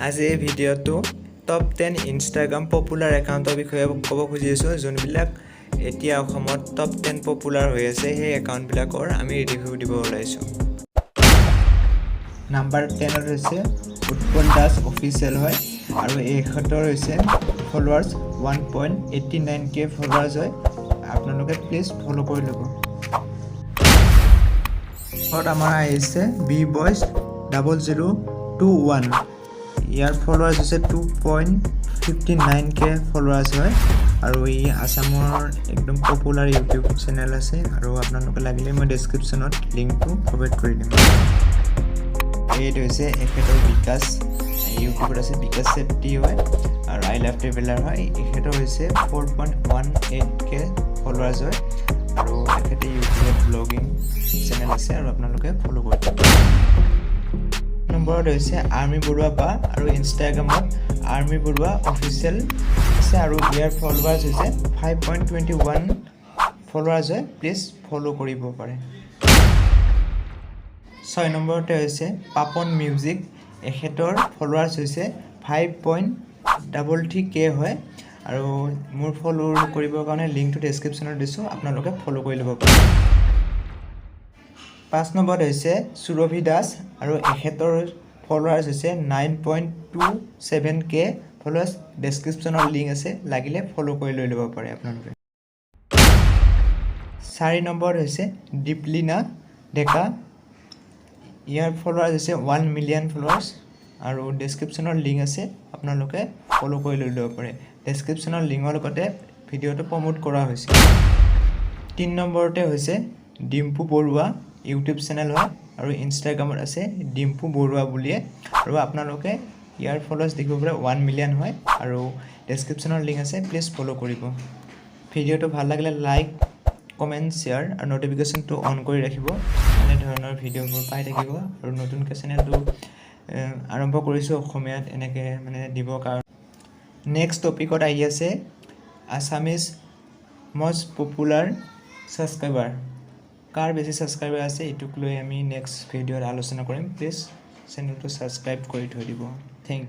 আজি এই ভিডিঅ'টো টপ 10 ইনষ্টাগ্ৰাম পপুলাৰ একাউণ্টৰ বিষয়ে ক'ব খুজি আছোঁ। যোনবিলাক এতিয়া অসমত টপ 10 পপুলাৰ হৈ আছে, সেই একাউণ্টবিলাকৰ আমি ৰিভিউ দিব ওলাইছোঁ। নাম্বাৰ 10ত হৈছে উৎপল দাস অফিচিয়েল হয় আৰু এখেতৰ হৈছে followers 1.89 K followers হয়। আপোনালোকে প্লিজ ফ'ল' কৰি ল'ব। ঘৰত আমাৰ আহিছে বি বইজ 0021। ইয়াৰ ফলোৱাৰ্ছ হৈছে 2.59 K followers হয় আৰু ই আছামৰ একদম পপুলাৰ ইউটিউব চেনেল আছে আৰু আপোনালোকে লাগিলে মই ডেছক্ৰিপশ্যনত লিংকটো প্ৰভাইড কৰি দিম। এইটো হৈছে এখেতৰ বিকাশ, ইউটিউবত আছে, বিকাশ চেত্ৰী হয় আৰু আই লাভ ট্ৰেভেলাৰ হয়। এখেতৰ হৈছে 4.18 K followers হয় আৰু এখেতে ইউটিউবত ব্লগিং চেনেল আছে আৰু আপোনালোকে ফ'ল' কৰি দিব। নম্বৰত হৈছে আৰ্মি বৰুৱা বা আৰু ইনষ্টাগ্ৰামত আৰ্মি বৰুৱা অফিচিয়েল আছে আৰু ইয়াৰ ফলোৱাৰ্ছ হৈছে 5.21 followers হয়। প্লিজ ফ'ল' কৰিব পাৰে। ছয় নম্বৰতে হৈছে পাপন মিউজিক। এখেতৰ ফলোৱাৰ্ছ হৈছে 5.33 K হয় আৰু মোৰ ফ'ল' কৰিবৰ কাৰণে লিংকটো ডেছক্ৰিপশ্যনত দিছোঁ, আপোনালোকে ফ'ল' কৰি ল'ব পাৰে। পাঁচ নম্বৰত হৈছে সুৰভি দাস আৰু এখেতৰ ফলোৱাৰ্ছ হৈছে 9.27 K followers। ডেছক্ৰিপশ্যনৰ লিংক আছে, লাগিলে ফ'ল' কৰি লৈ ল'ব পাৰে আপোনালোকে। চাৰি নম্বৰত হৈছে দীপলিনা ডেকা। ইয়াৰ ফলোৱাৰ্ছ হৈছে 1 মিলিয়ন ফলোৱাৰ্ছ আৰু ডেছক্ৰিপশ্যনৰ লিংক আছে, আপোনালোকে ফ'ল' কৰি লৈ ল'ব পাৰে। ডেছক্ৰিপশ্যনৰ লিংকৰ লগতে ভিডিঅ'টো প্ৰমোট কৰা হৈছে। তিনি নম্বৰতে হৈছে ডিম্পু বৰুৱা, ইউটিউব চেনেল হয় আৰু ইনষ্টাগ্ৰামত আছে ডিম্পু বৰুৱা বুলিয়ে আৰু আপোনালোকে ইয়াৰ ফলোৱাৰ্ছ দেখিব পাৰে, 1 মিলিয়ন হয় আৰু ডেছক্ৰিপশ্যনৰ লিংক আছে, প্লিজ ফ'ল' কৰিব। ভিডিঅ'টো ভাল লাগিলে লাইক, কমেণ্ট, শ্বেয়াৰ আৰু ন'টিফিকেশ্যনটো অন কৰি ৰাখিব। এনেধৰণৰ ভিডিঅ'বোৰ পাই থাকিব আৰু নতুনকৈ চেনেলটো আৰম্ভ কৰিছোঁ অসমীয়াত এনেকৈ মানে দিবৰ কাৰণে। নেক্সট টপিকত আহি আছে আছামিজ মষ্ট পপুলাৰ ছাবস্ক্ৰাইবাৰ। কাৰ বেছি ছাবস্ক্ৰাইবাৰ আছে, এইটোক লৈ আমি নেক্সট ভিডিঅ'ত আলোচনা কৰিম। প্লিজ চেনেলটো ছাবস্ক্ৰাইব কৰি থৈ দিব। Thank U.